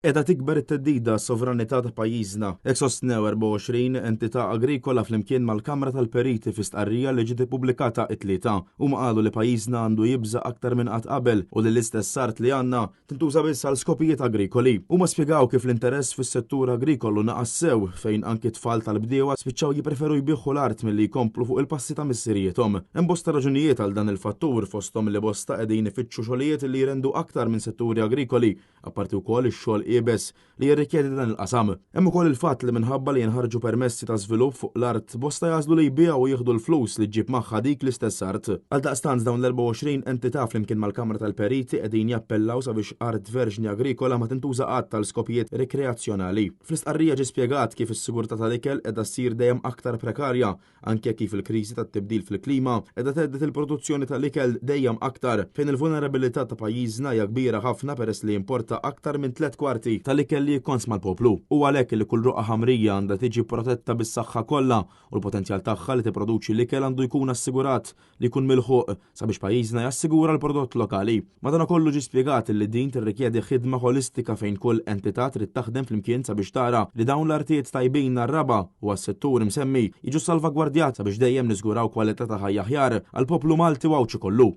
Qiegħda tikber it-theddida għas-sovranità ta' pajjiżna, hekk sostnew 24 entità agrikola flimkien mal-Kamra tal-Periti fi stqarrija li ġiet ippubblikata it-Tlieta. Huma qalu li pajjiżna għandu jibża' aktar minn qatt qabel u li l-istess art li għandna tintuża biss għal skopijiet agrikoli. Huma spjegaw kif l-interess fis-settur agrikolu naqas sew fejn anki t-tfal tal-bdiewa spiċċaw jippreferu jbigħu l-art milli jkomplu fuq il-passi ta' missirijiethom. Hemm bosta raġunijiet għal dan il-fattur fosthom li bosta qegħdin ifittxu xogħlijiet li jrendu aktar minn setturi agrikoli apparti wkoll ix-xogħol iebes li jirrikjedi dan il-qasam. Hemm ukoll il-fatt li minħabba li jinħarġu permessi ta' żvilupp fuq l-art, bosta jagħżlu li jbigħu u jieħdu l-flus li ġġib magħha dik l-istess art. Għaldaqstant dawn l-24 entità flimkien mal-Kamra tal-Periti qegħdin jappellaw sabiex art verġni agrikola ma tintuża qatt għal skopijiet rikreazzjonali. Fl-istqarrija ġie spjegat kif is-sigurtà tal-ikel qiegħda ssir dejjem aktar prekarja anke kif il-kriżi tat-tibdil fil-klima qiegħda thedded il-produzzjoni tal-ikel dejjem aktar, fejn il-vulnerabilità ta' pajjiżna hija kbira ħafna peress li jimporta aktar minn tlett kwarti tal-ikel li jikkonsma l-poplu. Hu għalhekk li kull roqgħa ħamrija għandha tiġi protetta bis-saħħa kollha u l-potenzjal tagħha li tipproduċi l-ikel għandu jkun assigurat li jkun milħuq sabiex pajjiżna jassigura l-prodott lokali. Madanakollu ġie spjegat li din tirrikjedi ħidma ħolistika fejn kull entità trid taħdem flimkien sabiex tara li dawn l-artijiet tajbin għar-raba' u għas-settur imsemmi jiġu salvagwardjat sabiex dejjem niżguraw kwalità ta' ħajja aħjar għall-poplu Malti u Għawdxi kollu.